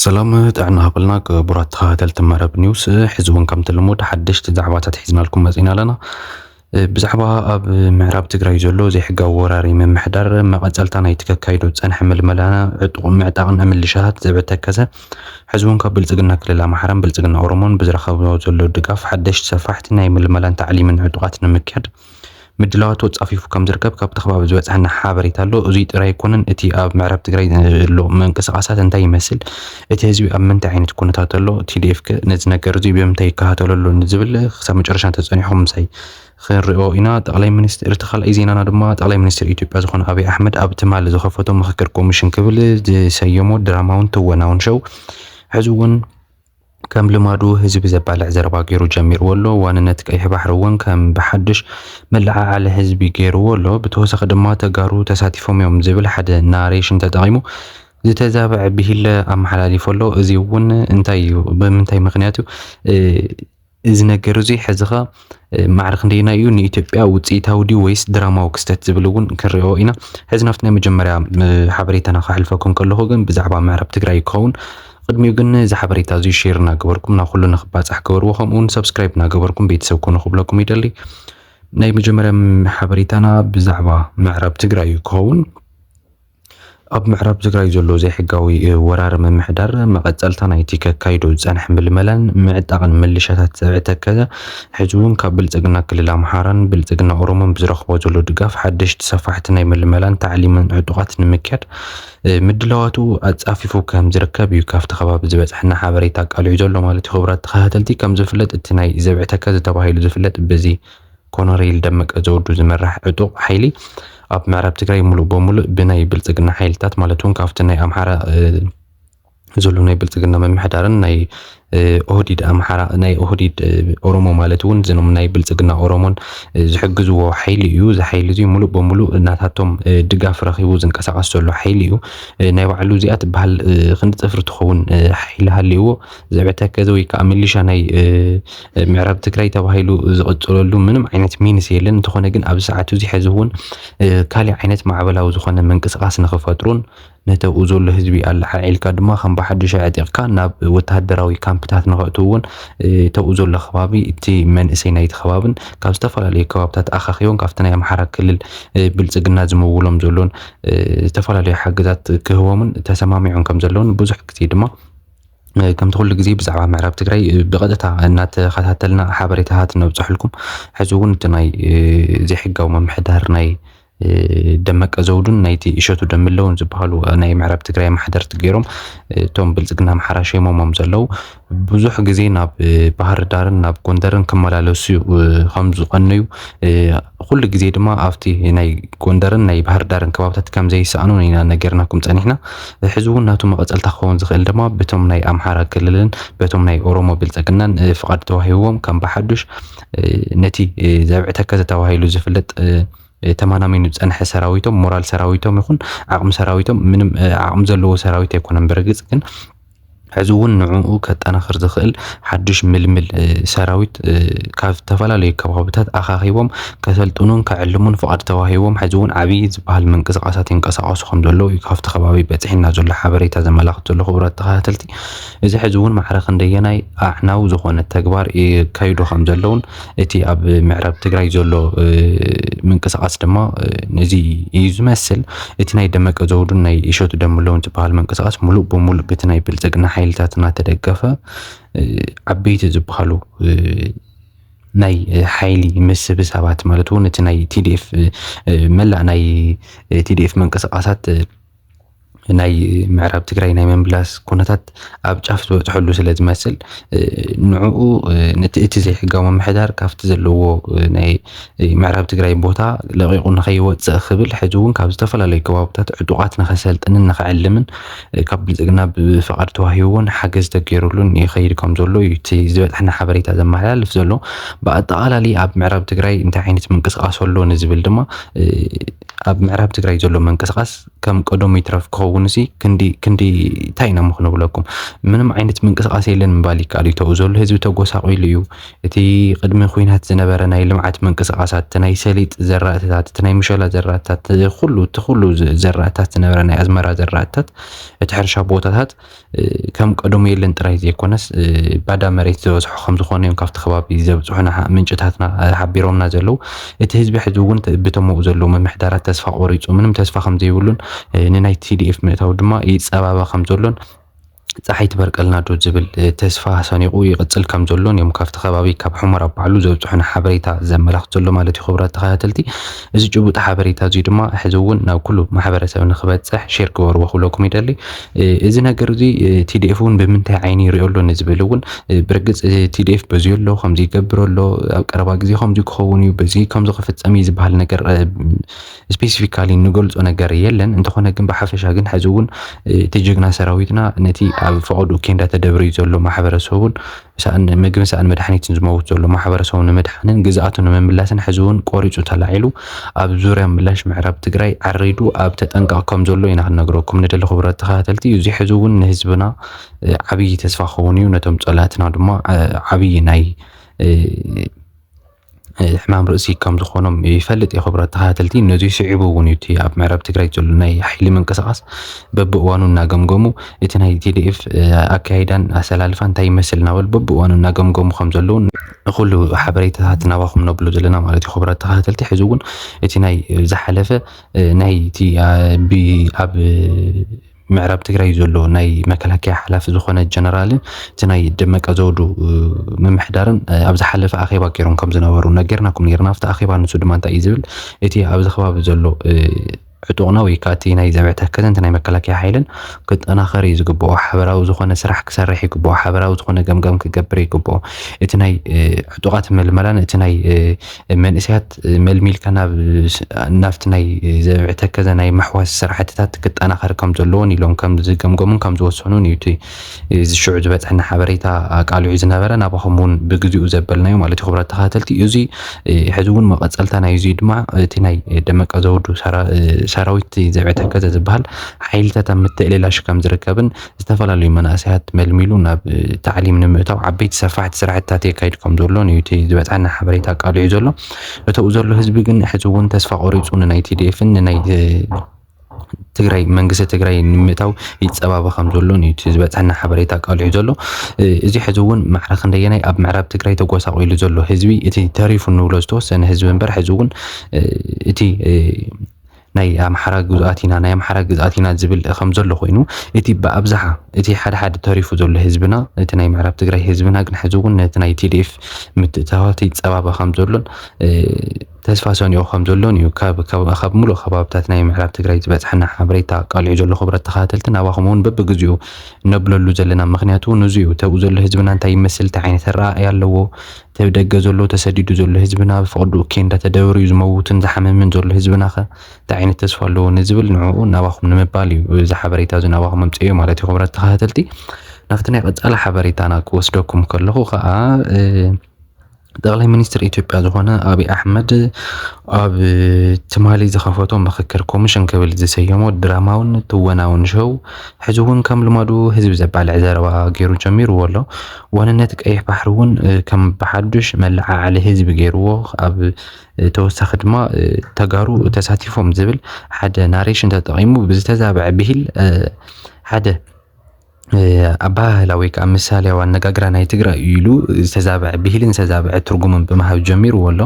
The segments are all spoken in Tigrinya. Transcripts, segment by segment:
ሰላም ጥዕና ሃበልና ክቡራት ተኸታተልቲ መረብ ኒውስ። ሕዚ እውን ከምቲ ልሙድ ሓደሽቲ ዛዕባታት ሒዝናልኩም መፂና ኣለና። ብዛዕባ ኣብ ምዕራብ ትግራይ ዘሎ ዘይሕጋዊ ወራሪ ምምሕዳር መቐፀልታ ናይቲ ከካይዶ ዝፀንሐ ምልመላና ዕጡቕ ምዕጣቕን ምልሻታት ዘብዕተከሰ ሕዚ እውን ካብ ብልፅግና ክልል ኣምሓራን ብልፅግና ኦሮሞን ብዝረኸቦ ዘሎ ድጋፍ ሓደሽቲ ሰፋሕቲ ናይ ምልመላን ታዕሊምን ዕጡቓት ንምክያድ ምድላዋቱ ፃፊፉ ከም ዝርከብ ካብቲ ከባቢ ዝበፅሐና ሓበሬታ ኣሎ። እዙይ ጥራይ ኣይኮነን፣ እቲ ኣብ ምዕራብ ትግራይ ዘሎ ምንቅስቃሳት እንታይ ይመስል፣ እቲ ህዝቢ ኣብ ምንታይ ዓይነት ኩነታት ኣሎ፣ ቲ ዲ ኤፍ ከ ነዚ ነገር እዙይ ብምንታይ ይከታተሎ ኣሎ ንዝብል ክሳብ መጨረሻ ተፀኒሕኩም ምሳይ ክንሪኦ ኢና። ጠቕላይ ሚኒስትር፣ እቲ ካልኣይ ዜናና ድማ ጠቕላይ ሚኒስትር ኢትዮጵያ ዝኾነ ኣብይ ኣሕመድ ኣብ ትማሊ ዝኸፈቶ ምኽክር ኮሚሽን ክብል ዝሰየሞ ድራማውን ትወናውን ሸው ሕዚ እውን ከም ልማዱ ህዝቢ ዘባልዕ ዘረባ ገይሩ ጀሚርዎ ኣሎ። ዋንነት ቀይሕ ባሕሪ እውን ከም ብሓድሽ መለዓዓሊ ህዝቢ ገይርዎ ኣሎ። ብተወሳኺ ድማ ተጋሩ ተሳቲፎም እዮም ዝብል ሓደ ናሬሽን ተጠቒሙ ዝተዛብዐ ብሂል ኣመሓላሊፉ ኣሎ። እዚ እውን እንታይ እዩ? ብምንታይ ምኽንያት እዩ? እዚ ነገር እዚ ሕዚ ኸ ማዕረ ክንደየናይ እዩ ንኢትዮጵያ ውፅኢታዊ ድዩ ወይስ ድራማዊ ክስተት ዝብል እውን ክንሪኦ ኢና። ሕዚ ናብቲ ናይ መጀመርያ ሓበሬታና ከሕልፈኩም ከለኹ ግን ብዛዕባ ምዕራብ ትግራይ ክኸውን ቅድሚኡ ግን እዚ ሓበሬታ እዚ ሼር እናገበርኩም ናብ ኩሉ ንክባፃሕ ገበርዎ፣ ከምኡ እውን ሰብስክራይብ እናገበርኩም ቤተሰብ ኮኑ ክብለኩም ይደሊ። ናይ መጀመርያ ሓበሬታና ብዛዕባ ምዕራብ ትግራይ እዩ ክኸውን። ኣብ ምዕራብ ትግራይ ዘሎ ዘይሕጋዊ ወራር ምምሕዳር መቐፀልታ ናይቲ ከካይዶ ዝፀንሐ ምልመላን ምዕጣቕን ምልሻታት ዘብዕተከዘ ሕዚ እውን ካብ ብልፅግና ክልል ኣምሓራን ብልፅግና ኦሮሞን ብዝረኽቦ ዘሎ ድጋፍ ሓደሽቲ ሰፋሕቲ ናይ ምልመላን ታዕሊምን ዕጡቓት ንምክያድ ምድላዋቱ ኣፃፊፉ ከም ዝርከብ እዩ ካብቲ ከባቢ ዝበፅሐና ሓበሬታ ኣቃሊዑ ዘሎ ማለት እዩ። ክቡራት ተኸታተልቲ፣ ከም ዝፍለጥ እቲ ናይ ዘብዕተከ ዝተባሂሉ ዝፍለጥ ብዚ ኮኖሬል ደመቀ ዘውዱ ዝመራሕ ዕጡቕ ሓይሊ ኣብ ምዕራብ ትግራይ ሙሉእ በሙሉእ ብናይ ብልፅግና ሓይልታት ማለት እውን ካብቲ ናይ ኣምሓራ ዘሎ ናይ ብልፅግና ምምሕዳርን ናይ ኦህዲድ ኣምሓራ ናይ ኦህዲድ ኦሮሞ ማለት እውን ዝኖም ናይ ብልፅግና ኦሮሞን ዝሕግዝዎ ሓይሊ እዩ። እዚ ሓይሊ እዚ ሙሉእ በሙሉእ እናታቶም ድጋፍ ረኺቡ ዝንቀሳቐስ ዘሎ ሓይሊ እዩ። ናይ ባዕሉ እዚኣ ትበሃል ክንዲ ፅፍሪ ትኸውን ሓይሊ ሃልይዎ ዘብዕተከዘ ወይ ከዓ ሚሊሻ ናይ ምዕራብ ትግራይ ተባሂሉ ዝቕፅለሉ ምንም ዓይነት ሚንስ የለን። እንተኾነ ግን ኣብዚ ሰዓት እዚ ሕዚ እውን ካሊእ ዓይነት ማዕበላዊ ዝኾነ ምንቅስቃስ ንክፈጥሩን ነተብኡ ዘሎ ህዝቢ ኣለዓዒልካ ድማ ከም ብሓድሽ ኣዕጢቕካ ናብ ወተሃደራዊ ካምፕታት ንኸእትው እውን ተብኡ ዘሎ ከባቢ እቲ መንእሰይ ናይቲ ከባብን ካብ ዝተፈላለዩ ከባብታት ኣኻኺቦም ካብቲ ናይ ኣምሓራ ክልል ብልፅግና ዝምውሎም ዘሎን ዝተፈላለዩ ሓገዛት ክህቦምን ተሰማሚዖም ከም ዘለውን ብዙሕ ግዜ ድማ ከምቲ ኩሉ ግዜ ብዛዕባ ምዕራብ ትግራይ ብቐጥታ እናተኸታተልና ሓበሬታታት ነብፅሐልኩም። ሕዚ እውን እቲ ናይ ዘይሕጋዊ ምምሕዳር ናይ ደመቀ ዘውዱን ናይቲ እሸቱ ደምለውን ዝበሃሉ ናይ ምዕራብ ትግራይ ማሕደርቲ ገይሮም እቶም ብልፅግና ኣምሓራ ሸይሞሞም ዘለዉ ብዙሕ ግዜ ናብ ባህር ዳርን ናብ ጎንደርን ክመላለሱ ከም ዝቐነዩ ኩሉ ግዜ ድማ ኣብቲ ናይ ጎንደርን ናይ ባህር ዳርን ከባብታት ከም ዘይሰኣኑን ኢና ነጊርናኩም ፀኒሕና። ሕዚ እውን ናቱ መቐፀልታ ክኸውን ዝኽእል ድማ በቶም ናይ ኣምሓራ ክልልን በቶም ናይ ኦሮሞ ብልፅግናን ፍቓድ ተዋሂብዎም ከም ብሓዱሽ ነቲ ዘብዕተከ ዝተባሂሉ ዝፍለጥ ተማናሚኑ ዝፀንሐ ሰራዊቶም ሞራል ሰራዊቶም ይኹን ዓቕሚ ሰራዊቶም ምንም ዓቕሚ ዘለዎ ሰራዊት ኣይኮነን። ብርግፅ ግን ሕዚ እውን ንዕኡ ከጠናኽር ዝኽእል ሓዱሽ ምልምል ሰራዊት ካብ ዝተፈላለዩ ከባብታት ኣኻኺቦም ከሰልጥኑን ከዕልሙን ፍቓድ ተዋሂቦም ሕዚ እውን ዓብዪ ዝበሃል ምንቅስቃሳት ይንቀሳቐሱ ከም ዘለዉ እዩ ካብቲ ከባቢ በፂሕና ዘሎ ሓበሬታ ዘመላኽት ዘሎ። ክቡራት ተኸታተልቲ፣ እዚ ሕዚ እውን ማዕረ ክንደየናይ ኣዕናዊ ዝኾነ ተግባር የካይዱ ከም ዘለውን እቲ ኣብ ምዕራብ ትግራይ ዘሎ ምንቅስቃስ ድማ ነዚ እዩ ዝመስል። እቲ ናይ ደመቀ ዘውዱን ናይ እሸቱ ደምለውን ዝበሃል ምንቅስቃስ ሙሉእ ብሙሉእ በቲ ናይ ብልፅግና ሓይልታት እናተደገፈ ዓበይቲ ዝበሃሉ ናይ ሓይሊ ምስብሳባት ማለት እውን እቲ ናይ ቲ ዲ ኤፍ መላእ ናይ ቲ ዲ ኤፍ ምንቅስቃሳት ናይ ምዕራብ ትግራይ ናይ ምምላስ ኩነታት ኣብ ጫፍ ዝበፅሐሉ ስለ ዝመስል ንዕኡ እቲ ዘይሕጋዊ ምምሕዳር ካብቲ ዘለዎ ናይ ምዕራብ ትግራይ ቦታ ለቒቑ ንኸይወፅእ ክብል ሕዚ እውን ካብ ዝተፈላለዩ ከባብታት ዕጡቓት ንኸሰልጥንን ንኸዕልምን ካብ ብልፅግና ብፍቓድ ተዋሂብዎን ሓገዝ ተገይሩሉን ይኸይድ ከም ዘሎ እዩ እቲ ዝበፅሐና ሓበሬታ ዘመሓላልፍ ዘሎ። ብኣጠቓላሊ ኣብ ምዕራብ ትግራይ እንታይ ዓይነት ምንቅስቃስ ኣሎ ንዝብል ድማ ኣብ ምዕራብ ትግራይ ዘሎ ምንቅስቃስ ከም ቀደሙ ይትረፍ ክኸውን እውን እዚ ክንዲ ክንዲ እንታይ ኢና እሞ ክንብለኩም? ምንም ዓይነት ምንቅስቃስ የለን ምባል ይከኣል እዩ። ተኡ ዘሎ ህዝቢ ተጎሳቂሉ እዩ። እቲ ቅድሚ ኩናት ዝነበረ ናይ ልምዓት ምንቅስቃሳት፣ እቲ ናይ ሰሊጥ ዘራእትታት፣ እቲ ናይ ምሸላ ዘራእትታት፣ እቲ ኩሉ እቲ ኩሉ ዘራእትታት ዝነበረ ናይ ኣዝመራ ዘራእትታት፣ እቲ ሕርሻ ቦታታት ከም ቀደሙ የለን ጥራይ ዘይኮነስ ባዳ መሬት ዝበዝሖ ከም ዝኾነ እዮም ካብቲ ከባቢ ዘብፅሑና ምንጭታትና ሓቢሮምና ዘለዉ። እቲ ህዝቢ ሕዚ እውን ብተመኡ ዘለዉ ምምሕዳራት ተስፋ ቆሪፁ ምንም ተስፋ ከም ዘይብሉን ንናይ ቲ ዲ ኤፍ ምእታው ድማ ይፀባበ ከም ዘሎን ፀሓይ ትበርቀልና ዶ ዝብል ተስፋ ሰኒቑ ይቕፅል ከም ዘሎን እዮም ካብቲ ከባቢ ካብ ሑመራ ባዕሉ ዘብፅሑና ሓበሬታ ዘመላኽት ዘሎ ማለት እዩ። ክቡራት ተኸታተልቲ፣ እዚ ጭቡጥ ሓበሬታ እዚ ድማ ሕዚ እውን ናብ ኩሉ ማሕበረሰብ ንክበፅሕ ሼር ግበርዎ ክብለኩም ይደሊ። እዚ ነገር እዚ ቲ ዲ ኤፍ እውን ብምንታይ ዓይኒ ይሪኦ ኣሎ ንዝብል እውን ብርግፅ ቲ ዲ ኤፍ በዚ ኣሎ ከምዚ ይገብር ኣሎ ኣብ ቀረባ ግዜ ከምዚ ክኸውን እዩ በዚ ከምዚ ክፍፀም እዩ ዝበሃል ነገር ስፔሲፊካሊ ንገልፆ ነገር የለን። እንተኾነ ግን ብሓፈሻ ግን ሕዚ እውን እቲ ጀግና ሰራዊትና ነቲ ኣብ ፈቐድኡ ኬንዳ ተደብርዩ ዘሎ ማሕበረሰቡን ሰኣን ምግብን ሰኣን መድሓኒትን ዝመውት ዘሎ ማሕበረሰቡ ንምድሓንን ግዝኣቱ ንምምላስን ሕዚ እውን ቆሪፁ ተላዒሉ ኣብ ዙርያ ምላሽ ምዕራብ ትግራይ ዓሪዱ ኣብ ተጠንቀቕ ከም ዘሎ ኢና ክንነግረኩም ንደሊ ክቡራት ተኸታተልቲ። እዚ ሕዚ እውን ንህዝብና ዓብዪ ተስፋ ክኸውን እዩ፣ ነቶም ፀላእትና ድማ ዓብዪ ናይ ሕማም ርእሲ ከም ዝኾኖም ይፈልጥ እየ። ክቡራት ተኸታተልቲ፣ ነዚ ስዒቡ እውን እዩ እቲ ኣብ ምዕራብ ትግራይ ዘሎ ናይ ሓይሊ ምንቅስቃስ በብእዋኑ እናገምገሙ እቲ ናይ ቲ ዲ ኤፍ ኣካይዳን ኣሰላልፋ እንታይ ይመስል እናበሉ በብእዋኑ እናገምገሙ ከም ዘለዉ ንኩሉ ሓበሬታታት ናባኹም ነብሉ ዘለና ማለት እዩ። ክቡራት ተኸታተልቲ፣ ሕዚ እውን እቲ ናይ ዝሓለፈ ናይ እቲ ኣብ ምዕራብ ትግራይ ዘሎ ናይ መከላከያ ሓላፊ ዝኾነ ጀነራልን እቲ ናይ ደመቀ ዘውዱ ምምሕዳርን ኣብ ዝሓለፈ ኣኼባ ገይሮም ከም ዝነበሩ ነጊርናኩም ነርና። ኣብቲ ኣኼባ ንሱ ድማ እንታይ እዩ ዝብል፣ እቲ ኣብዚ ከባቢ ዘሎ ዕጡቕና ወይ ከዓ እቲ ናይ ዘብዒ ተከዘ እቲ ናይ መከላከያ ሓይልን ክጠናኸር እዩ ዝግብኦ። ሓበራዊ ዝኾነ ስራሕ ክሰርሕ ይግብኦ። ሓበራዊ ዝኾነ ገምገም ክገብር ይግብኦ። እቲ ናይ ዕጡቓት ምልመላን እቲ ናይ መንእሰያት መልሚልካ ናብ ናብቲ ናይ ዘብዒ ተከዘ ናይ ምሕዋስ ስራሕትታት ክጠናኸር ከም ዘለዎን ኢሎም ከም ዝገምገሙን ከም ዝወሰኑን እዩ እቲ እዚ ሽዑ ዝበፅሐና ሓበሬታ ኣቃሊዑ ዝነበረ ናባኹም እውን ብግዚኡ ዘበልናዮ ማለት እዩ። ክቡራት ተኸታተልቲ፣ እዚ ሕዚ እውን መቐፀልታ ናይ እዚ ድማ እቲ ናይ ደመቀ ዘውዱ ሰራዊት ዘብዒ ተከዘ ዝበሃል ሓይልታት ኣብ ምትእልላሽ ከም ዝርከብን ዝተፈላለዩ መናእሰያት መልሚሉ ናብ ታዕሊም ንምእታው ዓበይቲ ሰፋሕቲ ስራሕትታት የካይድ ከም ዘሎን እዩ እቲ ዝበፅሐና ሓበሬታ ኣቃሊዑ ዘሎ። እተኡ ዘሎ ህዝቢ ግን ሕዚ እውን ተስፋ ቆሪፁ ንናይ ቲ ዲ ኤፍን ንናይ ትግራይ መንግስቲ ትግራይ ንምእታው ይፀባበ ከም ዘሎን እዩ እቲ ዝበፅሐና ሓበሬታ ኣቃሊዑ ዘሎ። እዚ ሕዚ እውን ማዕረ ክንደየናይ ኣብ ምዕራብ ትግራይ ተጎሳቂሉ ዘሎ ህዝቢ እቲ ተሪፉ ንብሎ ዝተወሰነ ህዝቢ እምበር ሕዚ እውን እቲ ናይ ኣምሓራ ግዝኣት ኢና ናይ ኣምሓራ ግዝኣት ኢና ዝብል ከም ዘሎ ኮይኑ እቲ ብኣብዝሓ እቲ ሓደ ሓደ ተሪፉ ዘሎ ህዝብና እቲ ናይ ምዕራብ ትግራይ ህዝብና ግን ሕዚ እውን ነቲ ናይ ቲ ዲ ኤፍ ምትእትታዋት ይፀባበ ከም ዘሎን ተስፋ ሰኒቑ ከም ዘሎን እዩ ካብ ሙሉእ ከባብታት ናይ ምዕራብ ትግራይ ዝበፅሐና ሓበሬታ ኣቃሊዑ ዘሎ። ክቡራት ተኸታተልቲ፣ ናባኹም እውን በብግዚኡ ነብለሉ ዘለና ምኽንያት እውን እዚ እዩ። ተብኡ ዘሎ ህዝብና እንታይ ይመስል፣ እንታይ ዓይነት ኣረኣእያ ኣለዎ፣ ተብደገ ዘሎ ተሰዲዱ ዘሎ ህዝብና ብፍቕድኡ ኬንዳ ተደብርዩ ዝመውትን ዝሓምምን ዘሎ ህዝብና ኸ እንታይ ዓይነት ተስፋ ኣለዎ ንዝብል ንዕኡ ናባኹም ንምባል እዩ እዚ ሓበሬታ እዚ ናባኹም ኣምፅእዮ ማለት እዩ። ክቡራት ተኸታተልቲ፣ ናብቲ ናይ ቀፃሊ ሓበሬታና ክወስደኩም ከለኹ ከዓ ጠቕላይ ሚኒስትር ኢትዮጵያ ዝኾነ ኣብይ ኣሕመድ ኣብ ትማሊ ዝኸፈቶ ምኽክር ኮሚሽን ክብል ዝሰየሞ ድራማውን ትወናውን ሸው ሕዚ እውን ከም ልማዱ ህዝቢ ዘባልዕ ዘረባ ገይሩ ጀሚርዎ ኣሎ። ዋንነት ቀይሕ ባሕሪ እውን ከም ብሓዱሽ መለዓዓሊ ህዝቢ ገይርዎ ኣብ ተወሳኺ ድማ ተጋሩ ተሳቲፎም ዝብል ሓደ ናሬሽን ተጠቒሙ ብዝተዛበዐ ብሂል ሓደ ኣባህላ ወይ ከዓ ምሳሌያዊ ኣነጋግራ ናይ ትግራይ እዩ ኢሉ ዝተዛበዐ ብሂልን ዝተዛበዐ ትርጉምን ብምሃብ ጀሚርዎ ኣሎ።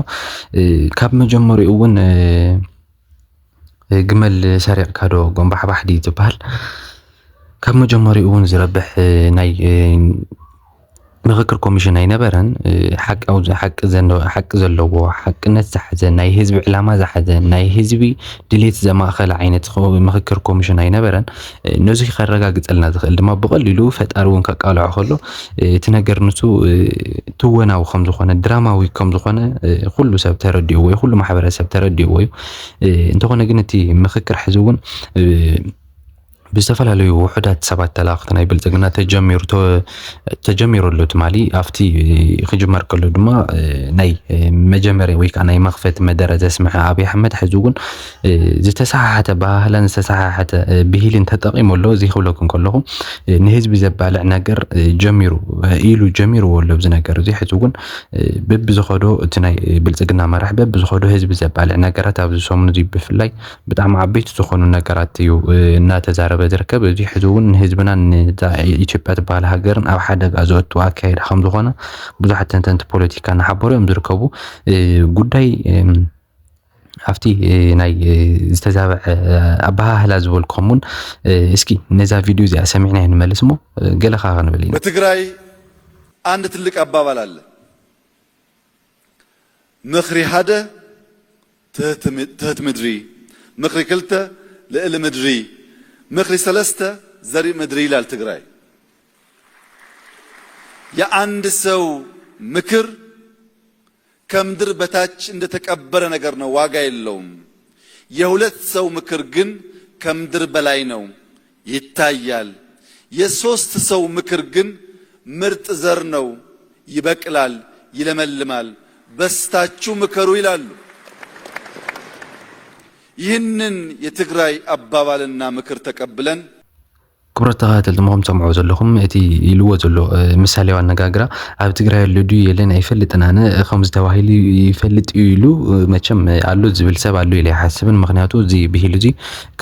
ካብ መጀመሪኡ እውን ግመል ሰሪቕካ ዶ ጎንባሕባሕ ድዩ ዝበሃል? ካብ መጀመሪኡ እውን ዝረብሕ ናይ ምኽክር ኮሚሽን ኣይነበረን። ሓቂ ዘለዎ ሓቅነት ዝሓዘ ናይ ህዝቢ ዕላማ ዝሓዘ ናይ ህዝቢ ድሌት ዘማእኸለ ዓይነት ምኽክር ኮሚሽን ኣይነበረን። ነዚ ከረጋግፀልና ዝኽእል ድማ ብቐሊሉ ፈጣሪ እውን ከቃልዖ ከሎ እቲ ነገር ንሱ ትወናዊ ከም ዝኾነ ድራማዊ ከም ዝኾነ ኩሉ ሰብ ተረዲእዎ እዩ፣ ኩሉ ማሕበረሰብ ተረዲእዎ እዩ። እንተኾነ ግን እቲ ምኽክር ሕዚ እውን ብዝተፈላለዩ ውሑዳት ሰባት ተላእኽቲ ናይ ብልጽግና ተጀሚሩ፣ ተ-፣ ተጀሚሩ ኣሎ ትማሊ። ኣብቲ ክጅመር ከሎ ድማ፣ እ፣ ናይ፣ እ፣ መጀመርያ ወይ ከዓ ናይ መኽፈቲ መደረ ዘስምዐ ኣብይ ኣሕመድ፣ ሕዚ እውን፣ እ፣ ዝተሰሓሓተ ባህላን ዝተሰሓሓተ፣ እ፣ ብሂልን ተጠቒሙ ኣሎ። እዚ ክብለኩም ከለኹ፣ እ፣ ንህዝቢ ዘባልዕ ነገር፣ እ፣ ጀሚሩ፣ እ፣ ኢሉ ጀሚርዎ ኣሎ። ኣብዚ ነገር እዚ ሕዚ እውን፣ እ፣ በብዝኸዶ እቲ ናይ ብልጽግና መራሕ በብዝኸዶ ህዝቢ ዘባልዕ ነገራት ኣብዚ ሰሙን እዚ ብፍላይ ብጣዕሚ ዓበይቲ ዝኾኑ ነገራት እዩ፣ እ፣ እናተዛረበ ዝርከብ። እዚ ሕዚ እውን ንህዝብናን ንዛ ኢትዮጵያ ትበሃል ሃገርን ኣብ ሓደጋ ዘእቱ ኣካይዳ ከም ዝኾነ ብዙሓት ተንተንቲ ፖለቲካ እናሓበሩ እዮም ዝርከቡ። እ፣ ጉዳይ፣ እም፣ ኣብቲ፣ እ፣ ናይ፣ እ፣ ዝተዛብዐ፣ እ፣ ኣበሃህላ ዝበልኩም እውን፣ እ፣ እስኪ ነዛ ቪድዮ እዚኣ ሰሚዕና ንመልስ እሞ፣ እ፣ ገለ ኸዓ ክንብል ኢና። በትግራይ አንድ ትልቅ አባባል አለ። ምኽሪ ሓደ ትህት ም-፣ ትህት ምድሪ፣ ምኽሪ ክልተ ልዕሊ ምድሪ፣ ምኽሪ ሰለስተ ዘርኢ ምድሪ ይላል ትግራይ። የአንድ ሰው ምክር ከምድር በታች እንደተቀበረ ነገር ነው፣ ዋጋ የለውም። የሁለት ሰው ምክር ግን ከምድር በላይ ነው፣ ይታያል። የሶስት ሰው ምክር ግን ምርጥ ዘር ነው፣ ይበቅላል፣ ይለመልማል። በስታችሁ ምከሩ ይላሉ። ይህንን የትግራይ አባባልና ምክር ተቀብለን ክቡራት ተኸታተልቲ፣ ምኹም ትሰምዕዎ ዘለኹም እቲ ኢልዎ ዘሎ፣ እ፣ ምሳሌዊ ኣነጋግራ፣ ኣብ ትግራይ ኣሎ ድዩ የለን ኣይፈልጥን ኣነ፣ ከምዚ ተባሂሉ ይፈልጥ እዩ ኢሉ፣ እ፣ መቸም፣ እ፣ ኣሎ ዝብል ሰብ ኣሎ ኢለ ኣይሓስብን። ምኽንያቱ እዚ ብሂል እዚ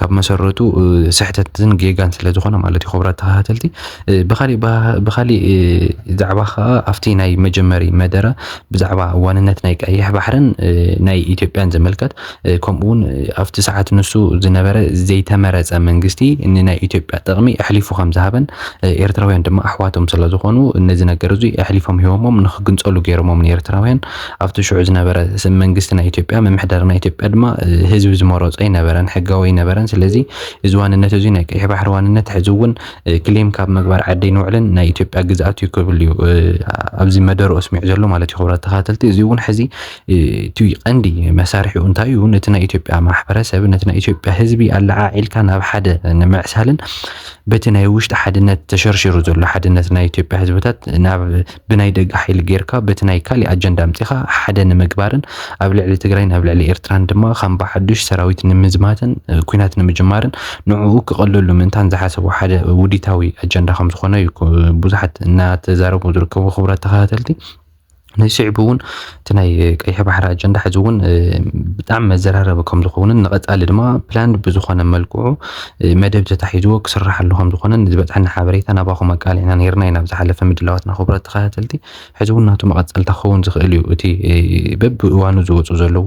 ካብ መሰረቱ፣ እ፣ ስሕተትን ጌጋን ስለ ዝኾነ ማለት እዩ። ክቡራት ተኸታተልቲ፣ እ፣ ብኻሊእ፣ ብኻ-፣ ብኻሊእ፣ እ፣ ዛዕባ ኸዓ ኣብቲ ናይ መጀመሪ መደረ ብዛዕባ ዋንነት ናይ ቀይሕ ባሕርን፣ እ፣ ናይ ኢትዮጵያን ዝምልከት፣ እ፣ ከምኡ እውን፣ እ፣ ኣብቲ ሰዓት ንሱ ዝነበረ ዘይተመረጸ መንግስቲ ንናይ ኢትዮጵያ ጥቕሚ ኣሕሊፉ ከም ዝሃበን፣ እ፣ ኤርትራውያን ድማ ኣሕዋቶም ስለ ዝኾኑ ነዚ ነገር እዚ ኣሕሊፎም ሂቦሞም ንኽግንጸሉ ገይሮሞም ንኤርትራውያን። ኣብቲ ሽዑ ዝነበረ ስ-፣ መንግስቲ ናይ ኢትዮጵያ፣ ምምሕዳር ናይ ኢትዮጵያ ድማ፣ እ፣ ህዝቢ ዝመረጾ ኣይነበረን፣ ሕጋዊ ኣይነበረን። ስለዚ እዚ ዋንነት እዚ ናይ ቀይሕ ባሕሪ ዋንነት ሕዚ እውን፣ እ፣ ክሌም ካብ ምግባር ዓደይ ንውዕልን ናይ ኢትዮጵያ ግዝኣት እዩ ክብል እዩ፣ እ፣ ኣብዚ መደርኡ ኣስሚዑ ዘሎ ማለት እዩ። ክቡራት ተኸታተልቲ፣ እዚ እውን ሕዚ፣ እ፣ እቲ ቀንዲ መሳርሒኡ እንታይ እዩ? ነቲ ናይ ኢትዮጵያ ማሕበረሰብ፣ ነቲ ናይ ኢትዮጵያ ህዝቢ ኣለዓዒልካ ናብ ሓደ ንምዕሳልን በቲ ናይ ውሽጢ ሓድነት ተሸርሺሩ ዘሎ ሓድነት ናይ ኢትዮጵያ ህዝብታት ናብ ብናይ ደገ ሓይሊ ጌርካ በቲ ናይ ካሊእ ኣጀንዳ ኣምጺኻ ሓደ ንምግባርን ኣብ ልዕሊ ትግራይን ኣብ ልዕሊ ኤርትራን ድማ ከም ብሓዱሽ ሰራዊት ንምዝማትን፣ እ፣ ኲናት ንምጅማርን ንዕኡ ክቐለሉ ምእንታን ዝሓሰቡ ሓደ ውዲታዊ ኣጀንዳ ከም ዝኾነ እዩ፣ እ፣ ብዙሓት እናተዛረቡ ዝርከቡ። ክቡራት ተኸታተልቲ፣ ነዚ ስዒቡ እውን እቲ ናይ ቀይሕ ባሕሪ ኣጀንዳ ሕዚ እውን፣ እ፣ ብጣዕሚ መዘራረቢ ከም ዝኸውንን ንቐጻሊ ድማ ፕላንድ ብዝኾነ መልክዑ፣ እ፣ መደብ ተታሒዝዎ ክስርሓሉ ከም ዝኾነን ዝበጽሐና ሓበሬታ ናባኹም ኣቃሊዕና ነይርና ኢና ኣብ ዝሓለፈ ምድላዋትና። ክቡራት ተኸታተልቲ፣ ሕዚ እውን ናቱ መቐጸልታ ክኸውን ዝኽእል እዩ። እቲ፣ እ፣ በብእዋኑ ዝወጹ ዘለዉ፣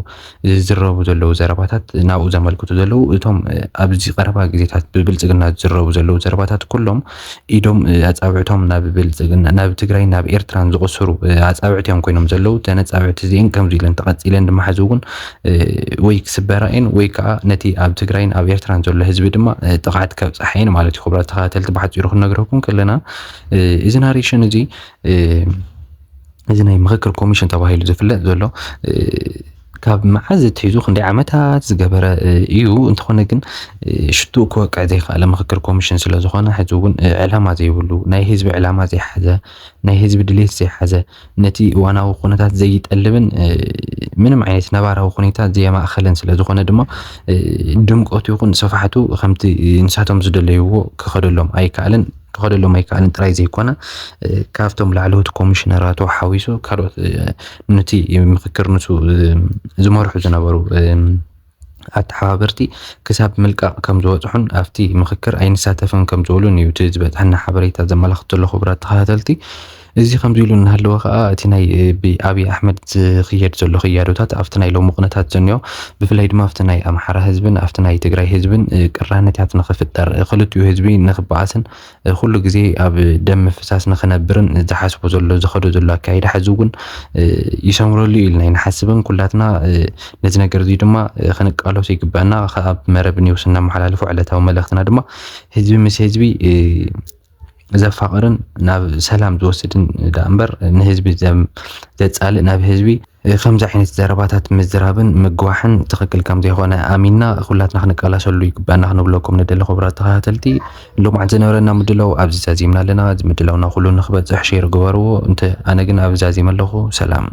ዝዝረቡ ዘለዉ ዘረባታት፣ ናብኡ ዘመልክቱ ዘለዉ፣ እቶም፣ እ፣ ኣብዚ ቀረባ ግዜታት ብብልጽግና ዝዝረቡ ዘለዉ ዘረባታት ኩሎም ኢዶም፣ እ፣ ኣጻብዕቶም ናብ ብልጽግና፣ ናብ ትግራይ፣ ናብ ኤርትራን ዝቕስሩ፣ እ፣ ኣጻብዕቲ እዮም ኮይኖም ዘለዉ። እተን ኣጻብዕቲ እዚአን ከምዚ ኢለን ተቐጺለን ድማ ሕዚ እውን፣ እ፣ ወይ ክስበራ እየን ወይ ከዓ ነቲ ኣብ ትግራይን ኣብ ኤርትራን ዘሎ ህዝቢ ድማ፣ እ፣ ጥቕዓት ከብጽሓ እየን ማለት እዩ። ክቡራት ተኸታተልቲ፣ ብሓጺሩ ክንነግረኩም ከለና፣ እ፣ እዚ ናሬሽን እዚ፣ እ፣ እዚ ናይ ምኽክር ኮሚሽን ተባሂሉ ዝፍለጥ ዘሎ፣ እ፣ ካብ መዓዝ ኣትሒዙ ክንደይ ዓመታት ዝገበረ፣ እ፣ እዩ። እንተኾነ ግን፣ እ፣ ሽትኡ ክወቅዕ ዘይከኣለ ምኽክር ኮሚሽን ስለ ዝኾነ፣ ሕዚ እውን፣ እ፣ ዕላማ ዘይብሉ፣ ናይ ህዝቢ ዕላማ ዘይሓዘ፣ ናይ ህዝቢ ድሌት ዘይሓዘ፣ ነቲ እዋናዊ ኩነታት ዘይጠልብን፣ እ፣ ምንም ዓይነት ነባራዊ ኩነታት ዘየማእኸለን ስለ ዝኾነ ድማ፣ እ፣ ድምቀቱ ይኹን ስፍሓቱ ከምቲ ንሳቶም ዝደለይዎ ክኸደሎም ኣይከኣልን። ክኸደሎም ኣይከኣልን ጥራይ ዘይኮነ፣ እ፣ ካብቶም ላዕለዎት ኮሚሽነራቱ ሓዊሱ ካልኦት፣ እ፣ ነቲ ምኽክር ንሱ፣ እ፣ ዝመርሑ ዝነበሩ፣ እ፣ ኣተሓባበርቲ ክሳብ ምልቃቕ ከም ዝበጽሑን ኣብቲ ምኽክር ኣይንሳተፍን ከም ዝበሉን እዩ እቲ ዝበጽሐና ሓበሬታ ዘመላኽት ዘሎ። ክቡራት ተኸታተልቲ፣ እዚ ከምዚ ኢሉ እናሃለወ ከኣ እቲ ናይ፣ እ፣ ብኣብይ ኣሕመድ ዝኽየድ ዘሎ ክያዶታት ኣብቲ ናይ ሎሚ ኩነታት ዘኒኦ፣ ብፍላይ ድማ ኣብቲ ናይ ኣምሓራ ህዝብን ኣብቲ ናይ ትግራይ ህዝብን፣ እ፣ ቅራነታት ንኽፍጠር፣ እ፣ ክልቲኡ ህዝቢ ንኽበኣስን፣ እ፣ ኩሉ ግዜ ኣብ ደም ምፍሳስ ንኽነብርን ዝሓስቦ ዘሎ ዝኸዶ ዘሎ ኣካይዳ ሕዚ እውን፣ እ፣ ይሰምረሉ እዩ ኢልና ኣይንሓስብን። ኩላትና፣ እ፣ ነዚ ነገር እዚ ድማ፣ እ፣ ክንቃለሶ ይግበአና። ካብ መረብ ኒውስ እናመሓላለፎ ዕለታዊ መልእኽትና ድማ ህዝቢ ምስ ህዝቢ፣ እ፣ ዘፋቕርን ናብ ሰላም ዝወስድን ደኣ እምበር ንህዝቢ ዘም-፣ ዘጻልእ፣ ናብ ህዝቢ ከምዚ ዓይነት ዘረባታት ምዝራብን ምግዋሕን ትኽክል ከም ዘይኮነ ኣሚንና ኩላትና ክንቃላሰሉ ይግባና ክንብለኩም ንደሊ ክቡራት ተኸታተልቲ። ሎማዓንቲ ዝነበረና ምድላው ኣብዚ ዛዚምና ኣለና። እዚ ምድላውና ኩሉ ንክበፅሕ ሼር ግበርዎ። እንተ ኣነ ግን ኣብዚ ዛዚመ ኣለኹ። ሰላም።